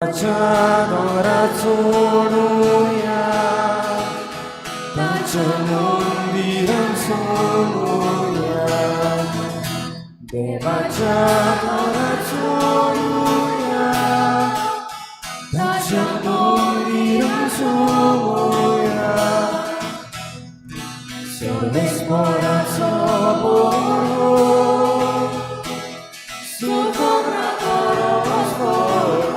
दोंगरा चोडुया, ताच्या मंदिरान सोडुया, देवाच्या घरा चोडुया, ताच्या मंदिरान सोडुया. सर्वेस्पराचो बरो, सुखोग्रा परस बरो.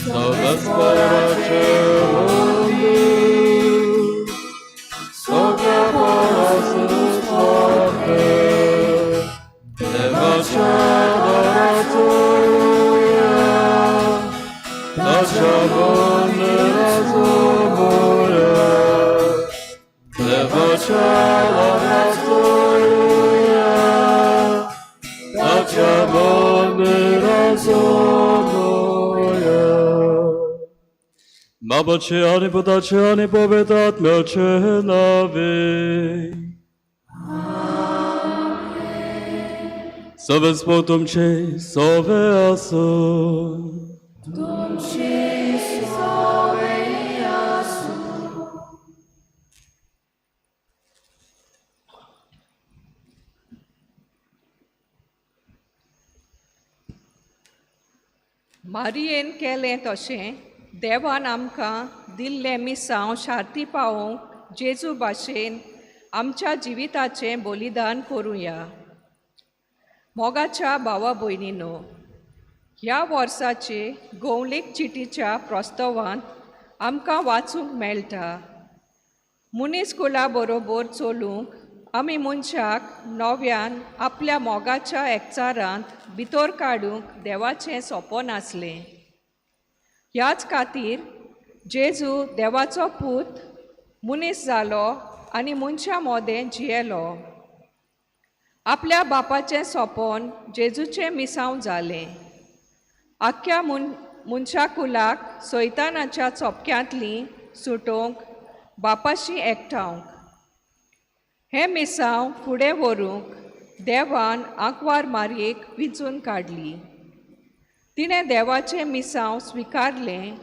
सर्वेस्पराचें मंदीर सगळ्या परस बरें. देवाच्या दारा चोया, ताच्या मंदिरा सोडुया, देवाच्या दारा चोया, ताच्या मंदिरा सोडुया. बाबाचे आनी पुताचे आनी पवित्र आत्म्याचे नावे. सवेस्पो तुमचे सवे आसूं. तुमचे सवे आसूं. मारियेन केलें तशें देवान आमकां दिल्लें मिसांव शार्ती पावोवंक जेजू भाशेन आमच्या जिविताचें बलिदान करुया. मोगाच्या भावा भयणीनो, ह्या वर्साचे गोवलीक चिटीच्या प्रस्तावांत आमकां वाचूंक मेळटा, मनीस कुळा बरोबर चलूंक आमी मनशाक नव्यान आपल्या मोगाच्या एकचारांत भितर काडूंक देवाचें सोंपन आसलें. ह्याच खातीर जेजू देवाचो पूत मनीस जालो आनी मनशां मोदें जियेलो. आपल्या बापाचें सोंपन जेजूचें मिसांव जालें. आख्ख्या मनशा कुलाक सैतानाच्या चोपक्यांतलीं सुटोवंक बापाशी एकठावंक हें मिसांव फुडें व्हरूंक देवान आंकवार मारयेक विंचून काडली. तिणें देवाचें मिसांव स्विकारलें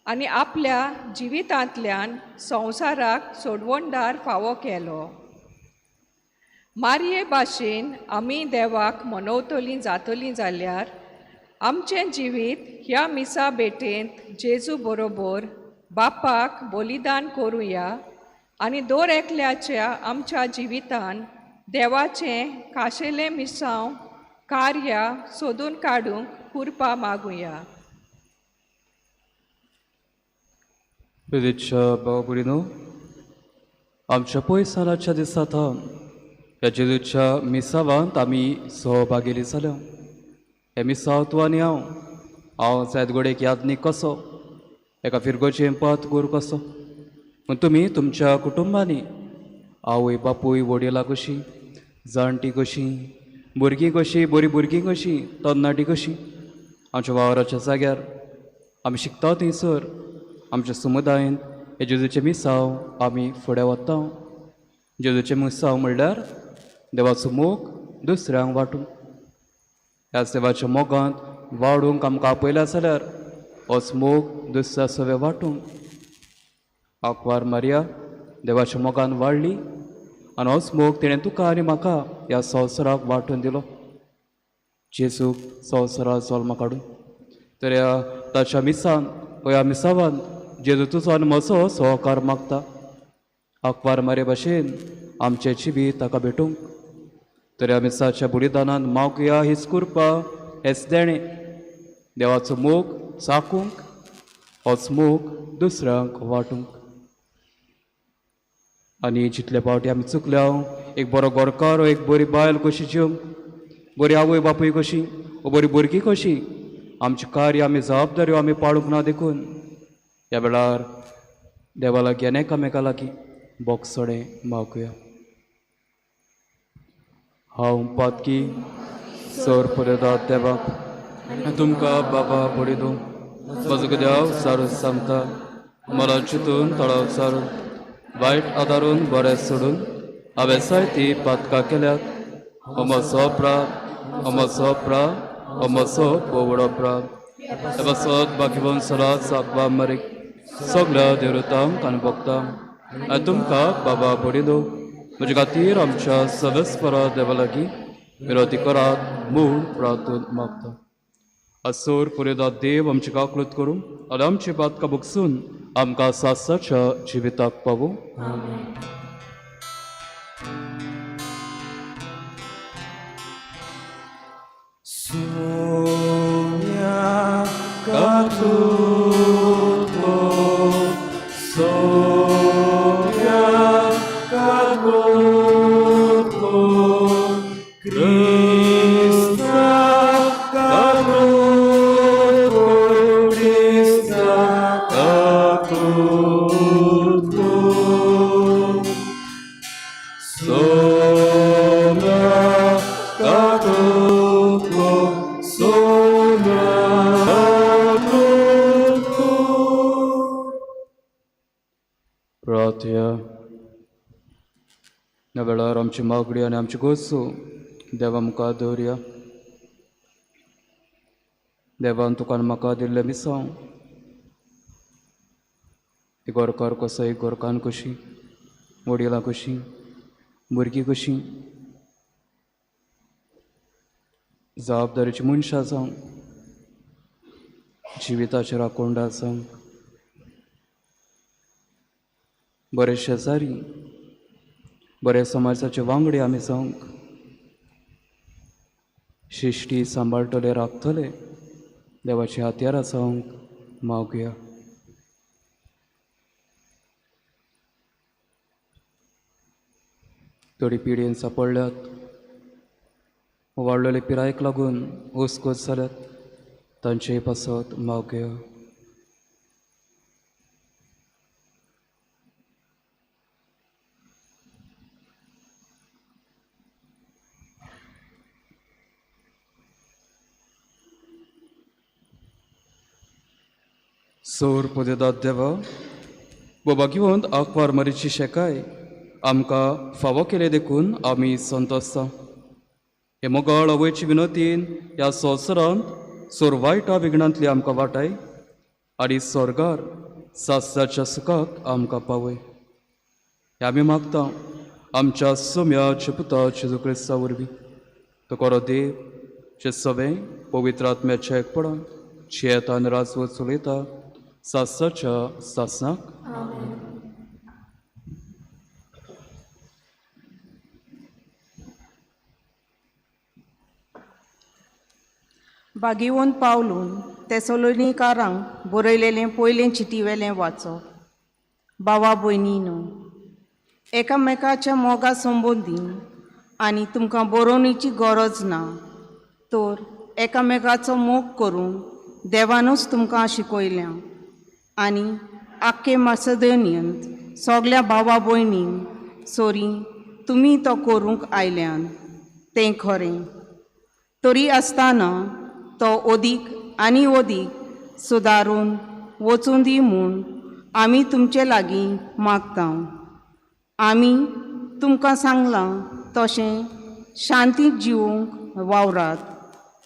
आनी आपल्या जिवितांतल्यान संवसाराक सोडवणदार फावो केलो. मारये भाशेन आमी देवाक मनवतलीं जातलीं जाल्यार आमचें जिवीत ह्या मिसा भेटेंत जेजू बरोबर बापाक बलिदान करुया आनी दर एकल्याच्या आमच्या जिवितान देवाचें खाशेलें मिसांव कार्य सोदून काडूंक कुरपा मागुया. प्रेरितच्या भाव भयणीनो, आमच्या पयसानाच्या दिसा थावन ह्या जेजूच्या मिसावांत आमी सहभागी जाल्या. हे मिसांव तूं आनी हांव, हांव जायत यादनीक कसो, एका फिरगोचें पात गोर कसो, पूण तुमी तुमच्या कुटुंबांनी आवय बापूय वडिलां कशीं, जाणटीं कशीं, भुरगीं कशीं, बरीं भुरगीं कशीं, तरणाटीं कशीं, आमच्या वावराच्या जाग्यार आमी शिकता थंयसर आमच्या समुदायेंत हे जेजूचें मिसांव आमी फुडें वता. जेजूचें मिसांव म्हणल्यार देवाचो मोग दुसऱ्यांक वांटूंक. ह्या देवाच्या मोगांत वाडूंक आमकां आपयला जाल्यार होच मोग दुसऱ्या सवे वांटूंक. आंकवार मारिया देवाच्या मोगान वाडली आनी होच मोग तिणें तुका आनी म्हाका ह्या संवसाराक वांटून दिलो, जेजूक संवसाराक जल्मा काडून. तर ह्या ताच्या मिसान ह्या मिसावान जेजू तुजो आनी म्हजो सहकार मागता. आंकवार मारये भाशेन आमचें जिवीत ताका भेटूंक. तर ह्या मिसाच्या बलिदानान मागुया हीच कुरपा, हेच देणें, देवाचो मोग चाकूंक, होच मोग दुसऱ्यांक वांटूंक. आनी जितले फावटी आमी चुकल्या, एक बरो गोरकार एक बरी बायल कशी जिवंक, बरी आवय बापूय कशी, बरी भुरगीं कशी, आमचें कार्य आमी जबाबदाऱ्यो आमी पाळूंक ना देखून ह्या वेळार देवा लागीं आनी एकामेका लागीं बोगसणें मागुया. हांव पातकी सर परेदात देवाक आनी तुमकां बाबा पडिदू म्हजो देव सारून सांगता, मला चिंतून तळाव सारून वायट आदारून बरें सोडून हांवें जायतीं पातकां केल्यात. हो म्हजो अपराध, हो म्हजो अपराध, हो म्हजो पोवडो अपराध. त्या बाकीवन सरात साकवा मरीक सगळ्या देवतांक आनी भक्तांक आनी तुमकां बाबा बडिलो म्हजे खातीर आमच्या सवेस्परा देवा लागीं विनोती करात म्हूण प्रार्थून मागता. असोर पुरेदा देव आमची काकळूत करूं आनी आमची बातकां बगसून आमकां सासाच्या जिविताक पावूं. Sonia Katuto, Sonia Katuto, Krista Katuto, Krista Katuto. Sonia Katuto, Sonia Katuto. प्रार्थया. ह्या वेळार आमची मागणी आनी आमची गोसू देवा मुखार दवरया. देवान तुका आनी म्हाका दिल्लें मिसांव गोरकार कसोय गोरकान कशी, वडिलां कशीं, भुरगीं कशीं, जबाबदारीची मनशां जावं, जिविताचेर आकोंडा जावं, बरे शेजारी, बरे समाजाचे वांगडी आमी जावंक, शिश्टी सांबाळटले राखतले देवाची हत्यारां जावंक मागया. थोडी पिडयेन सापडल्यात, वाडलेले पिरायेक लागून ओसकोस जाल्यात, तांचे पासत मागया. सोर पुदेदात देवा बोबागिवंत आंकवार मरीची शेकाय आमकां फावो केले देखून आमी संतोसता. हे मोगाळ आवयची विनोतीन ह्या संवसारांत सोर वायटा विघ्नांतली आमकां वाटाय आनी स्वर्गार सासणाच्या सुखाक आमकां पावय. हे आमी मागता आमच्या सोम्या पुता जेजू क्रिस्ता वरवीं. तो कोरो देव जे सवें पवित्र आत्म्याच्या एकपणान शेतान राजवत चलयता सासणाच्या सासणाक. बागेवन पावलून तेसलोनिकारांक बरयलेलें पयलें चिटीवेलें वाचप. बावा भयणीनो, एकामेकाच्या मोगा संबंदीन आनी तुमकां बरोवणेची गरज ना, तर एकामेकाचो मोग करूंक देवानूच तुमकां शिकयल्या. आनी आख्खे मासेदोनियंत सगल्या भावा भयणींक सोरी तुमी तो करूंक आयल्यान तें खरें. तरी आसतना तो अदीक आनी अदीक सुदारून वचूं दी म्हूण आमी तुमचे लागीं मागता. आमी तुमकां सांगलां तशें शांतींत जिवूंक वावरात.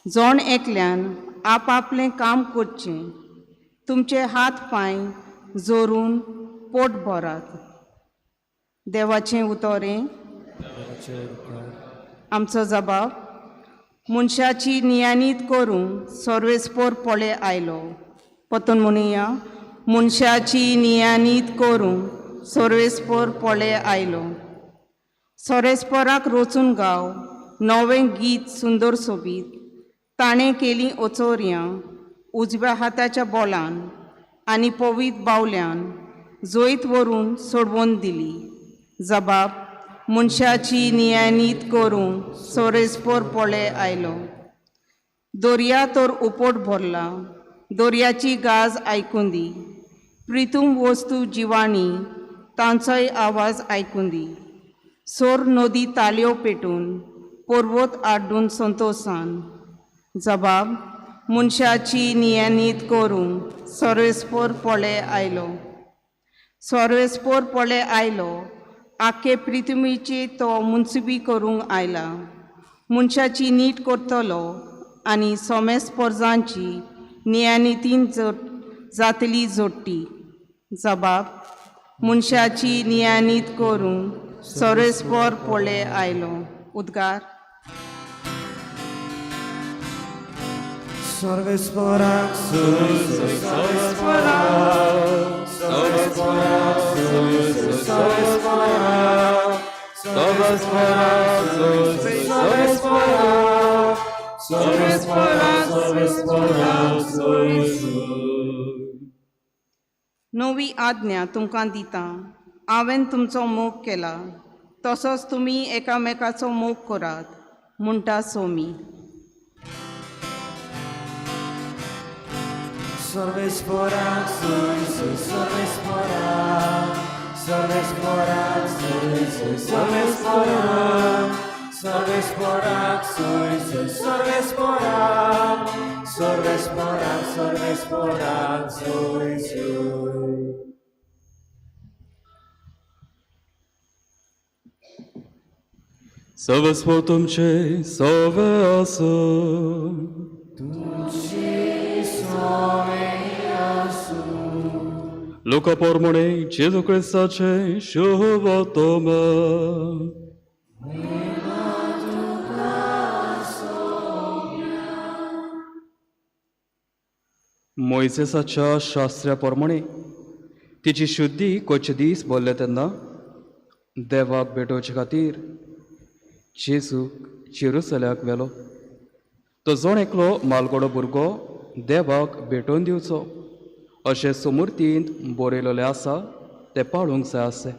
जण एकल्यान आपआपलें काम करचें, तुमचे हात पांय जोरून पोट भरात. देवाचें उतरें. आमचो जबाब. मनशाची नियानीत करूंक सर्वेस्पोर पळे आयलो. परतून म्हणुया, मनशाची नियानीत करूंक सर्वेस्पोर पळे आयलो. सर्वेस्पोराक रचून गाव नवें गीत सुंदर सोबीत. ताणें केलीं ओचोर्यां उजव्या हाताच्या बोलान आनी पवीत बावल्यान जैत व्हरून सोडवून दिली. जबाब. मनशाची नियानीत करूंक सोरेस्पोर पळे आयलो. दर्या तर उपट भरला, दर्याची गाज आयकूं दी. प्रितूम वस्तू जिवाणी तांचोय आवाज आयकूं दी. सोर नदी तालयो पेटून पर्वत आड्डून संतोसान. जबाब. मनशाची नियानीत करूंक सर्वेस्पोर पळे आयलो. सर्वेस्पोर पळे आयलो. आख्खे पृथ्वीची तो मुन्सिबी करूंक आयला. मनशाची नीट करतलो आनी सोमेस पोरजांची नियानितीन जातली जोडटी. जबाब मनशाची नियानीत करूंक सोरेस्पोर पोळे आयलो. उद्गार. सर्वेस्पराक नवी आज्ञा तुमकां दिता, हांवें तुमचो मोग केला तसोच तुमी एकामेकाचो मोग करात म्हणटा सोमी. सर्वेस्पराक सर्वेस्पराक सर्वेस्पराक सर्वेस्पराक सर्वेस्पराक सर्वेस्पराक सर्वेस्पराक सोय. सर्वस्व तुमचे सवे आसूं. लोका पोरमणे जेजू क्रिस्ताचे शुभ तोमा. मोयसेसाच्या शास्त्रा प्रमाणे तिची शुद्धी कोचे दीस बोल्ले तेन्ना देवाक भेटोवचे खातीर जेजूक जेरुसल्याक व्हेलो. तो जण एकलो मालगडो भुरगो देवाक भेटोवन दिवचो अशें सोमुर्तींत बरयलेलें आसा तें पाळूंक जाय आसलें.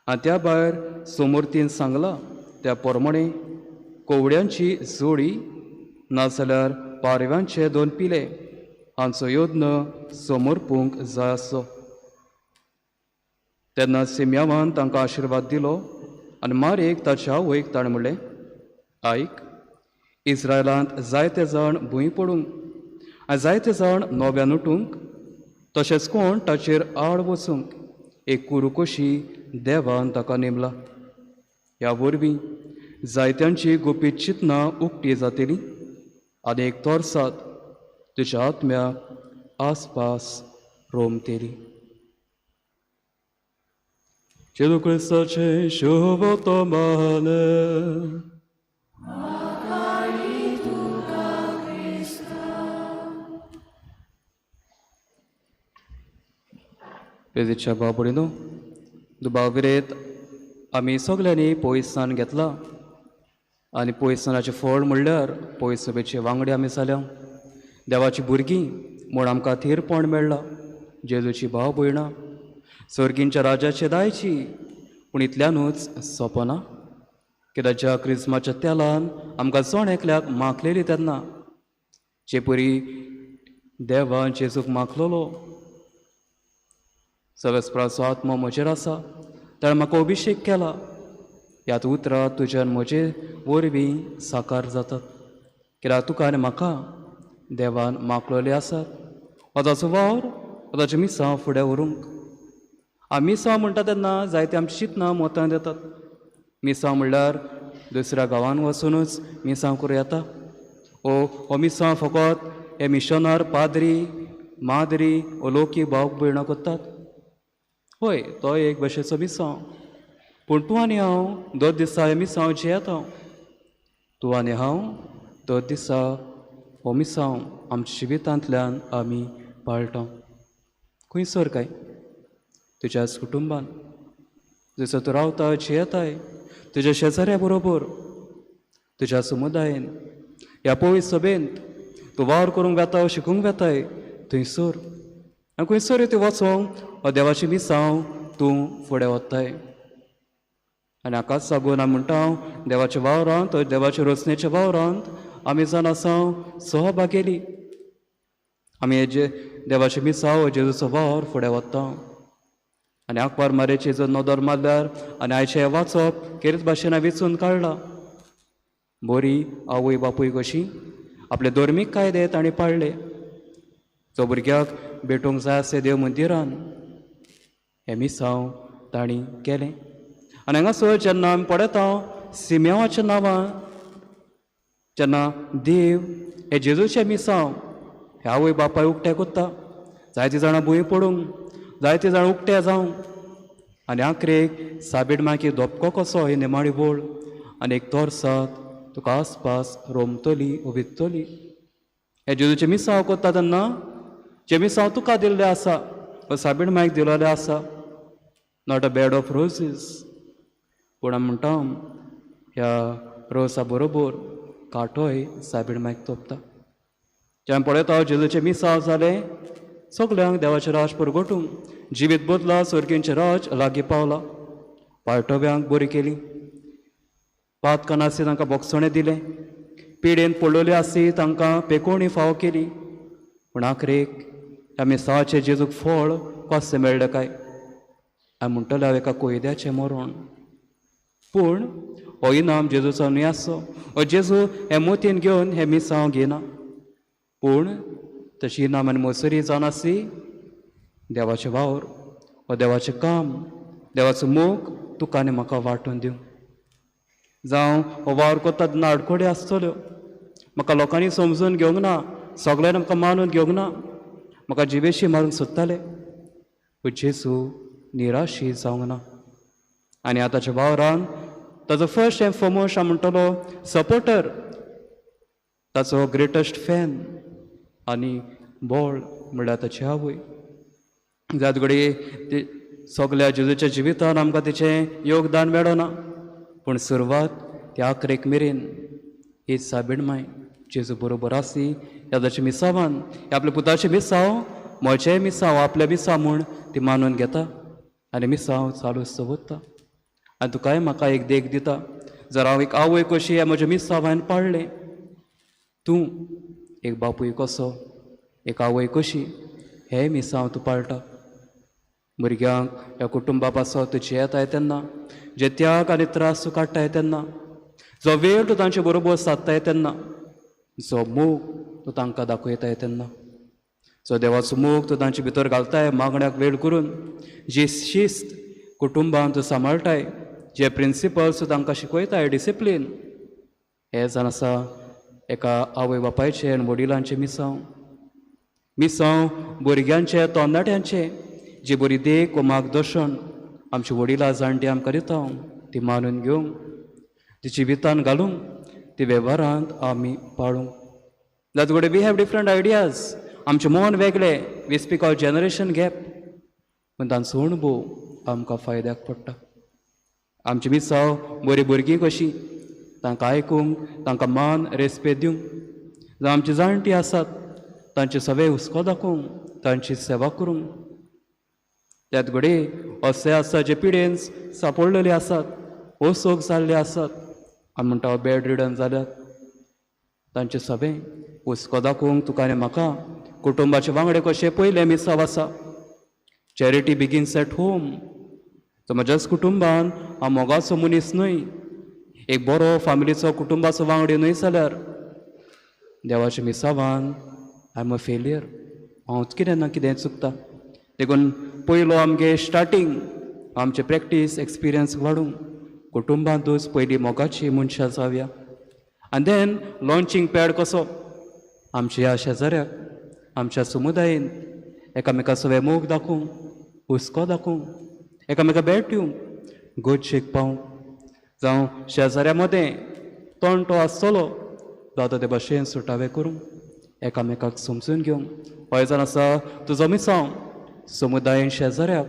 आनी त्या भायर सोमुर्तीन सांगलां त्या प्रमाणे कोवड्यांची जोडी नाजाल्यार पारव्यांचे दोन पिले हांचो यत्न समर्पूंक जाय आसलो. तेन्ना सिम्यावान तांकां आशिर्वाद दिलो आनी मारयेक ताच्या आवयक ताणें म्हणलें, आयक, इस्रायलांत जायते जाण भूंय पडूंक आनी जायते जाण नव्यान उठूंक तशेंच कोण ताचेर आड वचूंक एक कुरू कशी देवान ताका नेमला. ह्या वरवीं जायत्यांची गुपीत चिंतनां उक्ती जातली आनी एक तोरसात तुज्या आत्म्याक आसपास रोमतेली. जेजू क्रिस्ताचें शुभ तोमाले. पेजेच्या बाबडीनो दुबाविरेत आमी सगल्यांनी पयसान घेतला आनी पयसनाचें फळ म्हणल्यार पयसभेचे वांगडी आमी जाल्या, देवाची भुरगीं म्हूण आमकां थीरपण मेळ्ळां, जेजूची भाव भयणां सर्गींच्या राजाचे दायची. पूण इतल्यानूच सोंपना, कित्याक ज्या क्रिस्माच्या तेलान आमकां जण एकल्याक माखलेली तेन्ना जे परी देवान जेजूक माखलेलो, सवेस्पराचो आत्मो म्हजेर आसा ताणें म्हाका अभिशेक केला, ह्याच उतरां तुज्यान म्हजे वरवीं साकार जातात, कित्याक तुका आनी म्हाका देवान माखलेले आसात. हो ताचो वावर, हो ताचें मिसांव फुडें व्हरूंक. आमी मिसांव म्हणटा तेन्ना जायते आमची चिंतनां मतांत येतात. मिसांव म्हणल्यार दुसऱ्या गांवान वचुनूच मिसांव करूं येता, ओ हो मिसांव फकत हे मिशनार पाद्री माद्री ओ लोकी भाव भयणां करतात. हय, तो एक भशेचो मिसांव, पूण तूं आनी हांव दर दिसा हे मिसांव जियेता. तूं आनी हांव दर दिसा हो मिसांव आमच्या जिवितांतल्यान आमी पाळटा. खंयसर काय तुज्याच कुटुंबान जसो तूं रावता जियेताय तुज्या शेजाऱ्या बरोबर, तुज्या समुदायेन, ह्या पवित्र सभेंत तूं वावर करूंक वेता, शिकूंक वेताय थंयसर आनी खंयसर तूं वचोंक हो देवाची मिसांव तूं फुडें वताय. आनी हाकाच लागून आमी म्हणटा देवाच्या वावरांत, देवाच्या रचनेच्या वावरांत आमी जावन आसा सहभागेली. आमी हे जे देवाचे मिसांव जेजूचो वावर फुडें वता. आनी आंकवार मारयेची जर नदर मारल्यार आनी आयचें हें वाचप केरीत भाशेन हांवें वेंचून काडलां. बरी आवय बापूय कशी आपले धर्मीक कायदे तांणी पाळ्ळे. जो भुरग्याक भेटूंक जाय आसलें देव मंदिरान हें मिसांव तांणी केलें. आनी हांगासर जेन्ना आमी पळयता सिम्यावाच्या नांवान जेन्ना देव हे जेजूचें मिसांव हे आवय बापाय उकटे कोत्ता, जायतीं जाणां भूंय पडूंक, जायतीं जाणां उकटे जावंक, आनी आखरेक साबीड मागीर धपको कसो ही निमाणी वळ आनी एक तोरसात तुका आसपास रोमतली उबितली. हे जेजूचें मिसांव कोत्ता तेन्ना जें मिसांव तुका दिल्लें आसा वा साबीड मायक दिलोलें आसा, not a bed of roses, पूण आमी म्हणटा ह्या रोसा बरोबर कांटोय साबीड मायक तोपता. जें आमी पळयता जेजूचें मिसांव जालें सगल्यांक देवाचें राज परगटूंक, जिवीत बदला, सर्गींचें राज लागीं पावलां, पाळटव्यांक बरी केली, पातकान आसी तांकां बोगसणें दिलें, पिडेन पडलेली आसी तांकां पेकोवणी फावो केली. पूण आखरेक ह्या मिसांवाचें जेजूक फळ कशें मेळ्ळें काय? हांवें म्हणटलें हांव एका कोयद्याचें मरण. पूण हो इनाम जेजूचो न्हय आसचो, हो जेजू हे मोतीन घेवन हें मिसांव घेयना, पूण तशी इनाम आनी मोसरी जावन आसली देवाचें वावर हो देवाचें काम, देवाचो मोग तुका आनी म्हाका वांटून दिवं. जावं हो वावर करता तेन्ना आडखळी आसतल्यो, म्हाका लोकांनी समजून घेवंक ना, सगळ्यांनी म्हाका मानून घेवंक ना, म्हाका जिवेशी मारूंक सोदताले, पूण जेजू निराशी जावंक ना. आनी आतांच्या वावरान ताजो फर्स्ट एंड फॉरमोस्ट हांव म्हणटलो सपोर्टर, ताचो ग्रेटस्ट फॅन आनी बळ म्हणल्यार ताची आवय. जात घडये ती सगल्या जेजूच्या जिवितान आमकां तिचें योगदान मेळना, पूण सुरवात त्या आखरेक मेरेन ही साबीण माय जेजू बरोबर आसली. ह्या ताच्या मिसावान, ह्या आपल्या पुताचें मिसांव म्हजें मिसांव, आपलें मिसांव म्हूण ती मानून घेता आनी मिसांव चालूच दवरता. आनी तुकाय म्हाका एक देख दिता, जर हांव एक आवय कशी ह्या म्हज्या मिसांव हांवें पाळ्ळें, तूं एक बापूय कसो, एक आवय कशी हें मिसांव तूं पाळटा. भुरग्यांक ह्या कुटुंबा पासत तूं जियेताय तेन्ना, जे त्याग आनी त्रास तूं काडटाय तेन्ना, जो वेळ तूं तांचे बरोबर सादताय तेन्ना, जो मोग तूं तांकां दाखयताय तेन्ना, जो देवाचो मोग तूं तांचे भितर घालताय मागण्याक वेळ करून, जी शिस्त कुटुंबान तूं सांबाळटाय, जे प्रिंसिपल्स तूं तांकां शिकयताय, डिसिप्लीन, हें जावन आसा एका आवय बापायचें आनी वडिलांचें मिसांव. मिसांव भुरग्यांचें, तरणाट्यांचें, जी बरी देख वा मार्गदर्शन आमची वडिलां जाणटी आमकां दिता ती मानून घेवंक, ती जिवितान घालूंक, ती वेव्हारांत आमी पाळूंक. जात कडेन we have different ideas, आमचें मन वेगळें, we speak our generation gap, पूण तांचो अणभव आमकां फायद्याक पडटा. आमची मिसांव बरीं भुरगीं कशीं तांकां आयकूंक, तांकां मान रेस्पेद दिवंक, जावं आमची जाणटी आसात तांचे सगळे हुस्को दाखोवंक, तांची सेवा करूंक. त्यात घडये अशे आसा जे पिडेन सापडलेले आसात, असोग जाल्ले आसात, आमी म्हणटा बेड रिडन जाल्यात, तांचे सगळे हुस्को दाखोवंक तुका आनी म्हाका कुटुंबाचे वांगडे कशें पयलें मिसांव आसा. Charity begins at home. तो म्हज्याच कुटुंबान हांव मोगाचो मनीस न्हय, एक बरो फामिलीचो कुटुंबाचो वांगडी न्हय जाल्यार देवाच्या मिसावान I am a failure, हांवच कितें ना कितें चुकता. देखून पयलो आमगे स्टार्टींग आमचें प्रॅक्टीस एक्सपिरियन्स वाडूंक कुटुंबांतूच पयलीं मोगाची मनशां जावया, आनी then launching pad कसो आमच्या ह्या शेजाऱ्याक, आमच्या समुदायेन एकामेका सगळे मोग दाखोवंक, हुस्को दाखोवंक, एकामेका भेट दिवंक, गोदशेक पावंक, जावं शेजाऱ्या मदें तोंडटो आसतलो जाता ते भाशेन सुटावे करूंक, एकामेकाक समजून घेवंक. हो जावन आसा तुजो मिसांव समुदायेन शेजाऱ्याक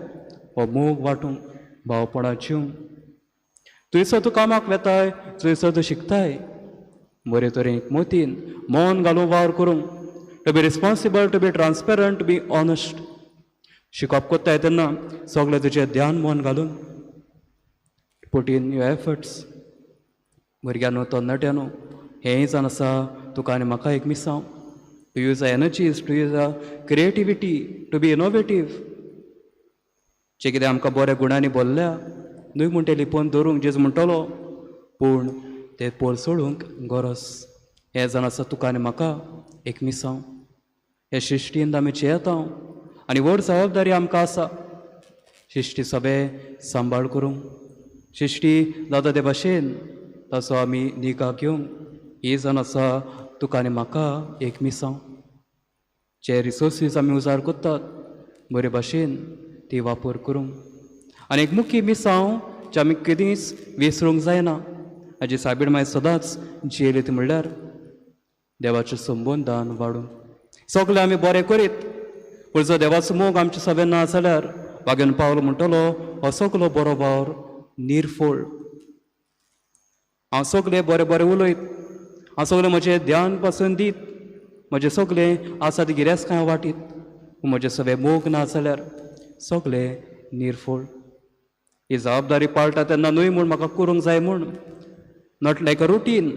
हो मोग वांटूंक, भावपणां जिवंक. थंयसर तूं कामाक वेताय, थंयसर तूं शिकताय, बरे तरेन मोतीन मन घालून वावर करूंक, to be responsible, to be transparent, to be honest. शिकप कोत्ताय तेन्ना सगळें तुजें ध्यान मन घालून, put in your efforts. भुरग्यांनो, तरणाट्यांनो, हेंय जावन आसा तुका आनी म्हाका एक मिसांव, to use our energies, to use our creativity, to be innovative. जें कितें आमकां बऱ्या गुणांनी भरल्या न्हय म्हूण तें लिपोवन दवरूंक जेजू म्हणटलो, पूण तें पोरसोळूंक गरज. हें जावन आसा तुका आनी म्हाका एक मिसांव. हे सृश्टींत आमी जियेता आनी व्हड जबाबदारी आमकां आसा सृश्टी सगळें सांबाळ करूंक, सृश्टी जाता ते भाशेन ताचो आमी निगा घेवंक. ही जावन आसा तुका आनी म्हाका एक मिसांव. जे रिसोर्सीस आमी उजार करतात बरे भाशेन ती वापर करूंक. आनी एक मुख्य मिसांव जे आमी केदींच विसरूंक जायना हाजी सायबीण मागीर सदांच जियेली ती म्हणल्यार देवाच्या संबंदान वाडूंक. सगळें आमी बरें करीत पूण जर देवाचो मोग आमच्या सगळें ना जाल्यार वागेन पावलो म्हणटलो हो सगलो बरो वावर निर्फळ. हांव सगळें बरें बरें उलयत, हांव सगळें म्हजें ध्यान पासून दीत, म्हजें सगळें आसा ती गिरेस्तकाय वांटीत, पूण म्हजें सगळें मोग ना जाल्यार सगळें निर्फळ. ही जबाबदारी पाळटा तेन्ना न्हय म्हूण म्हाका करूंक जाय म्हूण, not like a routine,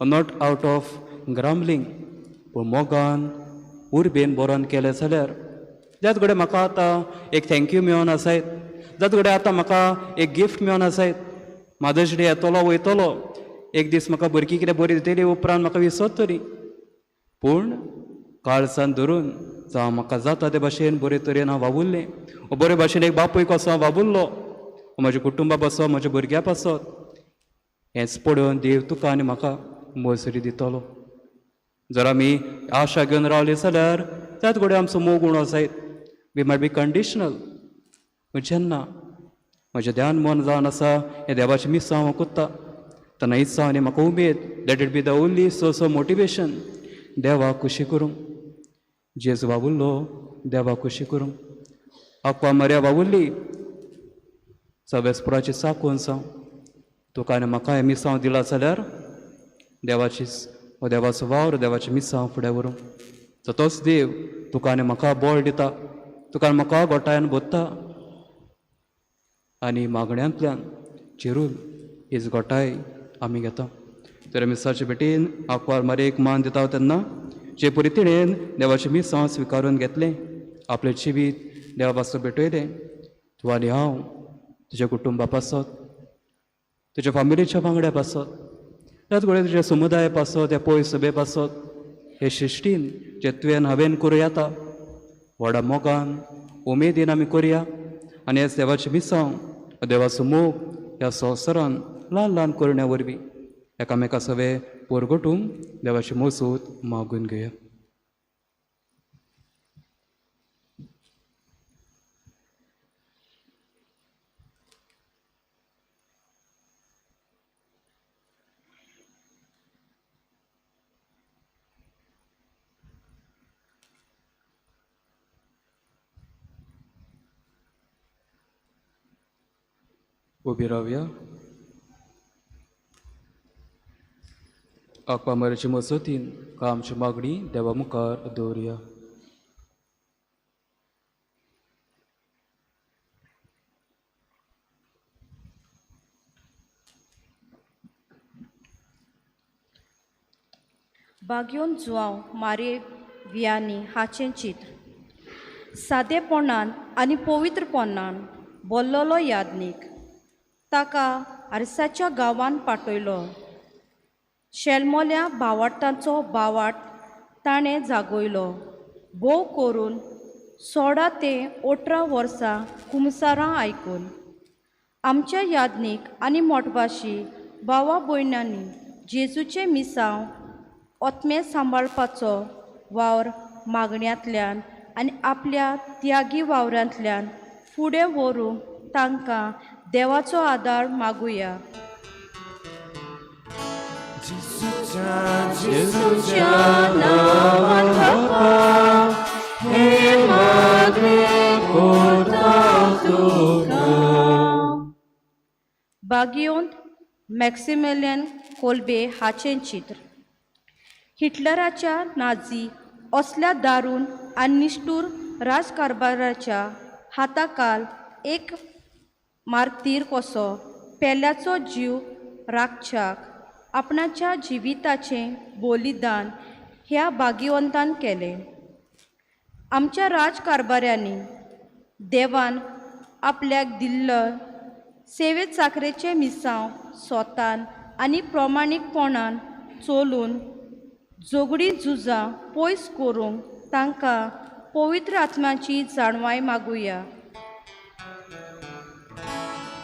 not out of grumbling, पूण मोगान उर्बेन बरोवन केलें जाल्यार जात घडये म्हाका आतां एक thank you मेळोन आसायत, जात घडये आतां म्हाका एक गिफ्ट मेळोन आसायत. मादर्स डे येतलो वयतलो, एक दीस म्हाका भुरगीं कितें बरी दितली उपरांत म्हाका विसरतली, पूण काळजान धरून जावं म्हाका जाता ते भाशेन बरे तरेन हांव वावुरलें, बरे भाशेन एक बापूय कसो हांव वावुरलो म्हज्या कुटुंबा पासत, म्हज्या भुरग्यां पासत, हेंच पळोवन देव तुका आनी म्हाका मजरी दितलो. जर आमी आशा घेवन रावली जाल्यार त्याच घडये आमचो मोग उणो जायत, we might be conditional. पूण जेन्ना म्हजें ध्यान मन जावन आसा हें देवाचें मिसांव हांव कोत्ता तेन्ना इत्सा आनी म्हाका उमेद, let it be the only source of motivation, देवाक खुशी करूंक. जेजू वावुरलो देवाक खुशी करूंक, आक्वा मर्या वावुरली सवेस्पुराची चाकून जावं तुका आनी म्हाका हें मिसांव दिलां जाल्यार देवाची हो देवाचो वावर, देवाचें मिसांव फुडें व्हरूंक. तर तोच देव तुका आनी म्हाका बळ दिता, तुका आनी म्हाका गोठायान भरता आनी मागण्यांतल्यान चिरून हीच गोठाय आमी घेता. तर मिसाचे भेटेन आंकवार मारयेक मान दिता तेन्ना जे परी तिणेन देवाचें मिसांव स्विकारून घेतलें, आपलें जिवीत देवा पासून भेटयलें, तूं आनी हांव तुज्या कुटुंबा पासत, तुज्या फामिलीच्या वांगड्या पासत, त्याच घडये तुज्या समुदाया पासत, ह्या पयस सभे पासत, हे शिश्टीन जे तुवें हांवें करूं येता व्हडा मोगान उमेदीन आमी करुया आनी ह्या देवाचें मिसांव, देवाचो मोग ह्या संवसारान ल्हान ल्हान करण्या वरवीं एकामेका सवे पोरगटूंक देवाची मजत मागून घेवया. उबी रावया. आंकवार मारयेचे मजतीन आमची मागणी देवा मुखार दवरुया. बाग्योन जुआंव मारये वियानी हाचें चित्र सादेपणान आनी पवित्रपणान बोल्लोलो यादनीक ताका आरसाच्या गांवान पाठयलो. शेलमोल्या भावाटांचो भावाट ताणें जागयलो. भोव करून 16 ते 18 वर्सां कुमसारां आयकून आमच्या यादनीक आनी मोटभाशी भावा भयणांनी जेजूचें मिसांव ओतमे सांबाळपाचो वावर मागण्यांतल्यान आनी आपल्या त्यागी वावरांतल्यान फुडें व्हरूंक तांकां देवाचो आदार मागुया. जेजूच्या नांवान बापा हे मागणें करता तुका. बागियोंत मॅक्सिमिलियन कोल्बे हाचें चित्र हिटलराच्या नाझी असल्या दारून आनी निश्ठूर राजकारभाराच्या हाताकाल एक मार्तीर कसो पेल्याचो जीव राखच्याक आपणाच्या जिविताचें बलिदान ह्या भाग्यवंतान केलें. आमच्या राजकारभाऱ्यांनी देवान आपल्याक दिल्लो सेवे चाकरेचें मिसांव स्वतान आनी प्रमाणीकपणान चलून झगडीं झुजां पयस करूंक तांकां पवित्र आत्म्याची जाणवाय मागुया.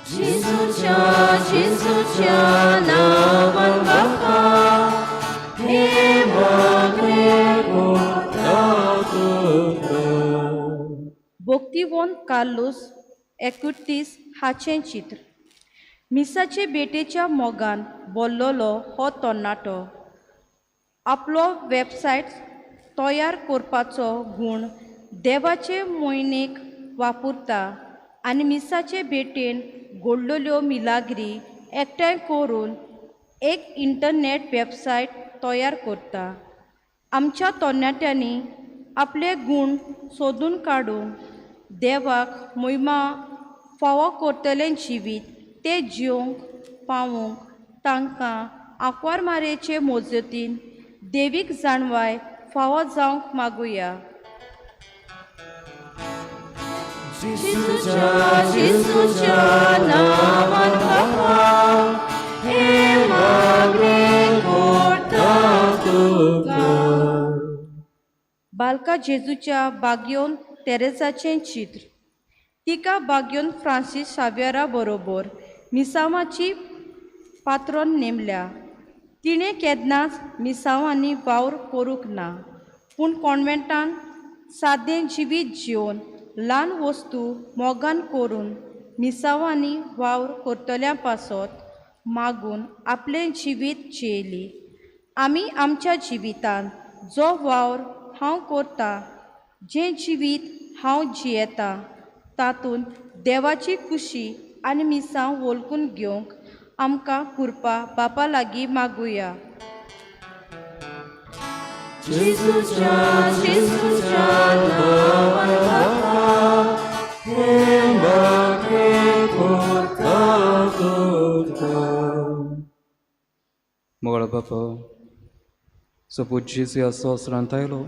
जेजूच्या जेजूच्या नांवान बापा हे मागणें करता तुका. भोक्तिवोन कार्लूस एकुटीस हाचें चित्र. मिसाचे भेटेच्या मोगान बोल्लोलो हो तरणाटो आपलो वेबसायट तयार करपाचो गूण देवाचे मोहिमेक वापरता आनी मिसाचे भेटेन घडलेल्यो मिलाग्री एकठांय करून एक इंटरनेट वेबसायट तयार करता. आमच्या तरणाट्यांनी आपले गूण सोदून काडून देवाक मोहिमा फावो करतलें जिवीत ते जिवंक पावोवंक तांकां आंकवार मारयेचे मजतीन देवीक जाणवाय फावो जावंक मागुया. जेजूच्या जेजूच्या नांवान बापा हें मागणें करता तुका. बालका जेजूच्या बाग्योन तेरेजाचें चित्र. तिका बाग्योन फ्रांसीस शाव्यरा बरोबर मिसांवाची पात्रोन नेमल्या. तिणें केन्नाच मिसांवांनी वावर करूंक ना, पूण कॉन्वेंटान सादें जिवीत जिवन ल्हान वस्तू मोगान करून मिसांवांनी वावर करतल्या पासत मागून आपलें जिवीत जियेली. आमी आमच्या जिवितांत जो वावर हांव करतां, जें जिवीत हांव जियेतां तातूंत देवाची खुशी आनी मिसांव वळखून घेवंक आमकां कृपा बापा लागीं मागुया. जेजूच्या जेजूच्या नांवान बापा हें मागणें करता तुका. मोगाळ बापा, सोपूत जेजू ह्या संवसारांत आयलो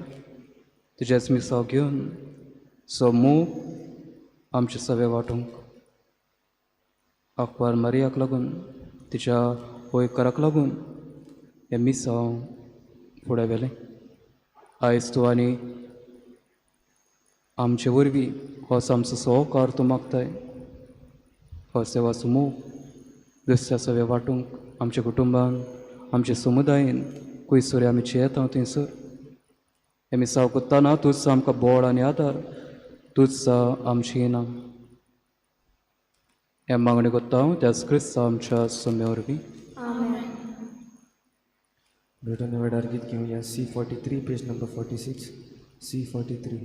तुजेंच मिसांव घेवन सो मोग आमचे सवे वांटूंक आंकवार मारियाक लागून तिच्या होयकाराक लागून हें मिसांव फुडें व्हेलें. आयज तूं आनी आमचे वरवीं हो आमचो सहकार तूं मागताय. हो सेवाचो मोग दुसऱ्या सवे वांटूंक आमच्या कुटुंबान आमच्या समुदायेन खंयसर आमी जियेता थंयसर हें मिसांव करतना तूंच आमकां बळ आनी आदार, तूंच आमची इनाम. हें मागणें करता हांव त्याच क्रिस्तांव आमच्या सोम्या वरवीं. भेटून वेळार गीत घेवया. C43 page number 46. C43.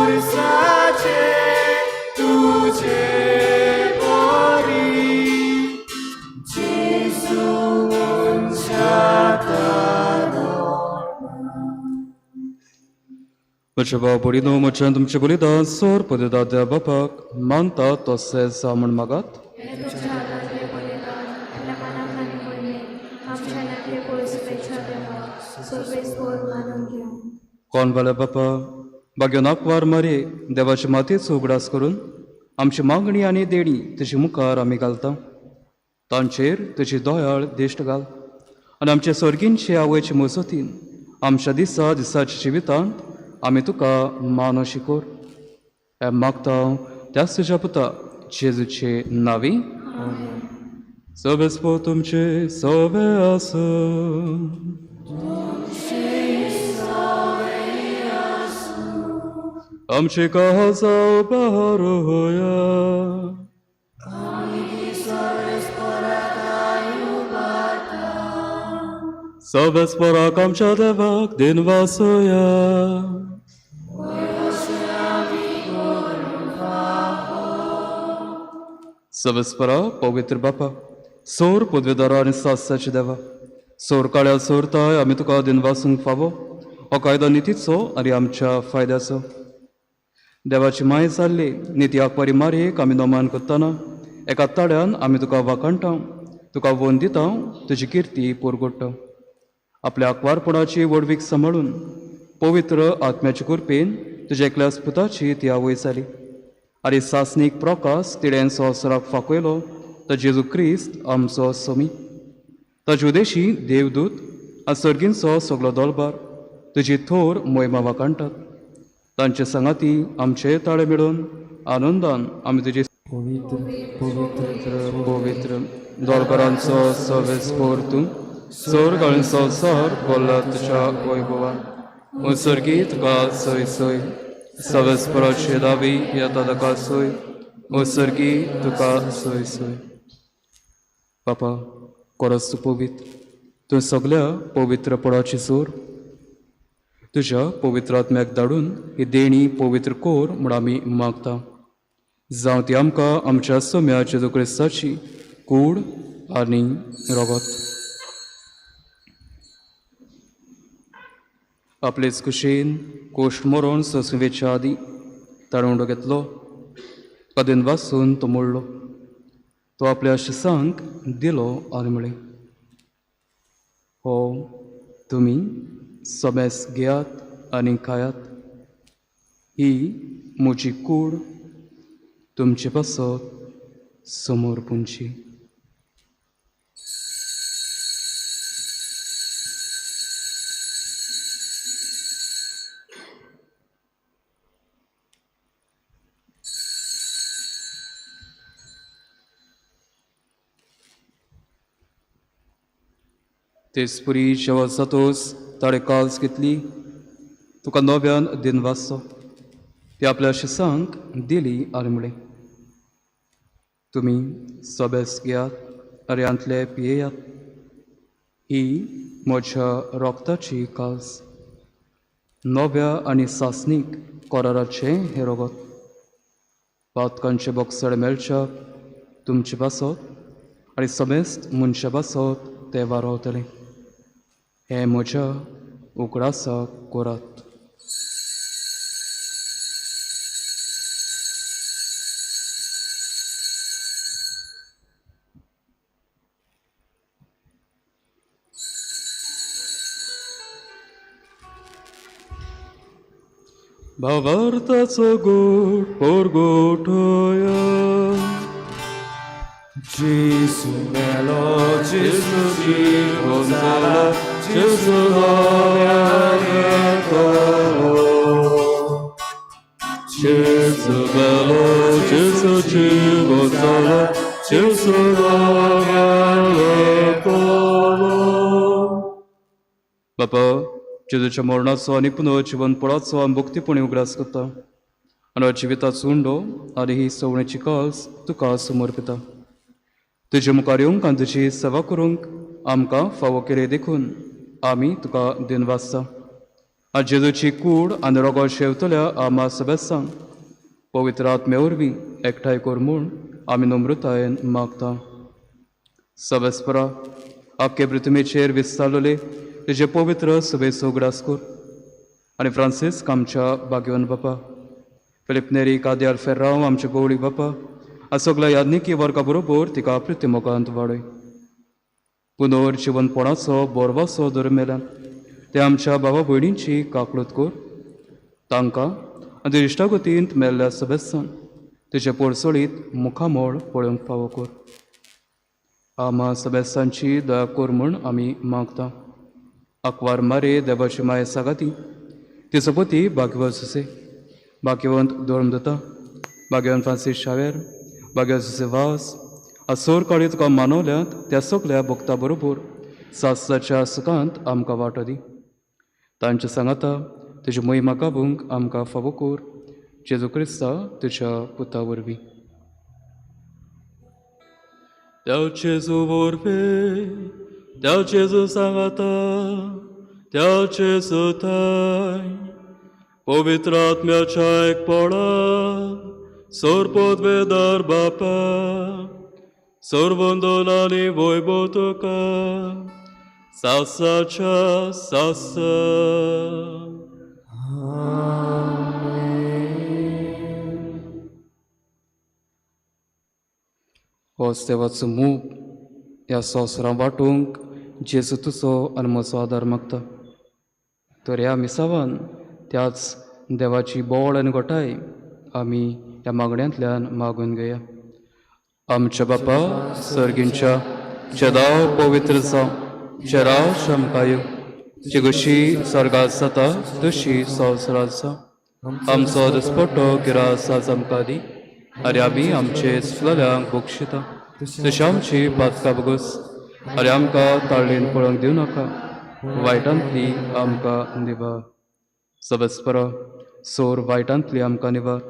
Cursace म्हज्या भाव भयणीनो, म्हज्यान तुमचे बलिदान सोर पददाद्या बापाक मानता तशें जावं म्हूण मागात. कोण वाल्या बापा, बाग्यो आंकवार मारये देवाचे मातयेचो उगडास करून आमची मागणी आनी देणी तुजे मुखार आमी घालता. तांचेर तुजी दयाळ दिश्ट घाल आनी आमचे सर्गींचे आवयचे मजतीन आमच्या दिसा दिसाच्या जिवितांत आमी तुका मानो शिकोर. हें मागता त्याच तुज्या पुता जेजूचे नांवी. सवेस्पो तुमचे सवे आसूं. आमचे काळजां उबारुया. सवेस्पराक आमच्या देवाक दिनवासोया. सवेस्परा पवित्र बापा, सोर पदवेदारा आनी सासाचे देवा, सोर काळ्या सोरताय आमी तुका दिनवासूंक फावो हो कायदो नितीचो आनी आमच्या फायद्याचो. देवाची माय जाल्ली निती आंकवारी मारयेक आमी नमान करतना एका ताळ्यान आमी तुका वाखाणटा, तुका वंद दिता, तुजी किर्ती पुरगोडटा. आपल्या आंकवारपणाची व्हडवीक सांबाळून पवित्र आत्म्याचे कृपेन तुज्या एकल्या पुताची ती आवय जाली आनी सासणीक प्रकाश तिणें संवसाराक फांकयलो तो जेजू क्रिस्त आमचो स्वामी. ताजे उदेशी देवदूत आनी सर्गींचो सगलो दलबार तुजी थोर मोहिमा वाखाणटात. तांचे सांगाती आमचे ताळे मेळून आनंदान आमी तुजी पवित्र पवित्र पवित्र दलबारांचो सवेस्पोर तूं स्वर्ग आनी संवसार भरला तुज्या वैभवान. उत्सर्गी तुका सोय सोय सवेस्पराचे दावी येता ताका सोय उत्सर्गी तुका सोय सोय. बापा, कोरस तूं पवित्र, तूं सगल्या पवित्रपणाची जोर. तुज्या पवित्र आत्म्याक धाडून ही देणी पवित्र कोर म्हूण आमी मागता. जावं ती आमकां आमच्या सोम्या जेजू क्रिस्ताची कूड आनी रगत. आपलेच कुशीन कोश्ट मरोण सोंसुवेच्या आदीं ताणें उंडो घेतलो, कदेन वासून तो मोडलो, तो आपल्या शिसांक दिलो आनी म्हळें, हो तुमी समेस घेयात आनी खायात, ही म्हजी कूड तुमचे पासत समोर पुंची. तेचपरी जेवण जातोच ताणें काल्स घेतली, तुका नव्यान दिनवासचो, ती आपल्या शिसांक दिली आनी म्हळें, तुमी सोबेस घेयात आनी हांतले पियेयात, ही म्हज्या रोगताची काल्स, नव्या आनी सासणीक कराराचें हें रगत. पातकांचे बोगसण मेळच्या तुमचे पासत आनी समेस्त मनशा पासत ते वारवतले. हें म्हज्या उगडासाक करात. भावार्थाचो गोड पोरगोठोया. जेजू मेलो, जेजू जिवो जाला, जेजू नव्यान येतलो. जेजू मेलो, जेजू जिवो जाला, जेजू नव्यान येतलो. बापा, जेजूच्या मरणाचो आनी पुनर्जिवनपणाचो आमी भक्तीपणी उगडास करता आनी जिविताचो उंडो आनी ही सवणेची काल्स तुका समर्पिता. तुजे मुखार येवंक आनी तुजी सेवा करूंक आमकां फावो केले देखून आमी तुका दिनवासता. आनी जेजूची कूड आनी रगत शेवतल्या आमा सभेसांक पवित्र आत्म्या वरवीं एकठांय कर म्हूण आमी नम्रतायेन मागता. सवेस्परा, आख्खे पृथ्वीचेर विस्तारलेले तुजे पवित्र सभेचो उगडास कर. आनी फ्रांसिस्क आमच्या भाग्यवंत बापा, फिलीप नेरी कादयार फेर्रांव आमचे गवळी बापा आनी सगल्या याज्ञिकी वर्गा बरोबर तिका प्रिती मोगांत वाडय. पुनर जिवनपणाचो बोरवासो दर मेल्यान ते आमच्या बाबा भयणींची काकळूत कर. तांकां आनी इश्टागतींत मेल्ल्या सदस्यान तुजे पोरसोळीत मुखामोळ पळोवंक फावो कर. आमा सदस्यांची दया कर म्हूण आमी मागता. आंकवार मारे देवाची माये सागाती ती सोबती भाग्यवंत सुसे, भाग्यवंत धर्मदत्ता, भाग्यवंत फ्रांसीस शावेर, भाग्यवंत सुसे वास सोर काळी तुका मानवल्यात त्या सगल्या भक्ता बरोबर सासच्या सुखांत आमकां वांटो दी. तांच्या सांगाता तुजी मोहिमा गावूंक आमकां फावो कर. जेजू क्रिस्ता तुज्या पुता वरवीं. त्या जेजू वरवीं, त्या जेजू सांगाता, त्या जेजू थाय पवित्र आत्म्याच्या एकपणान सोरपदवेदार बापा सर्वंदोलानी वैभव तुका सासाच्या सासा. होच देवाचो मूग ह्या संवसारां वांटूंक जेजू तुजो आनी म्हजो आदार मागता. तर ह्या मिसावान त्याच देवाची बोळ आनी गोठाय आमी ह्या मागण्यांतल्यान मागून घेया. आमच्या बापा सर्गींच्या, चेदाव पवित्र जावं, चेराव शमकायो, जी कशी स्वर्गात जाता तशी संवसारात जावं. आमचो दिसपट्टो गिरास आज आमकां दी आनी आमी आमचे चुकलेल्यांक बक्षिता तशी आमची पातकां बगस आनी आमकां ताळ्ळेन पळोवंक दिवं नाका, वायटांतली आमकां निवार. सबसपरा सोर वायटांतली आमकां निवार.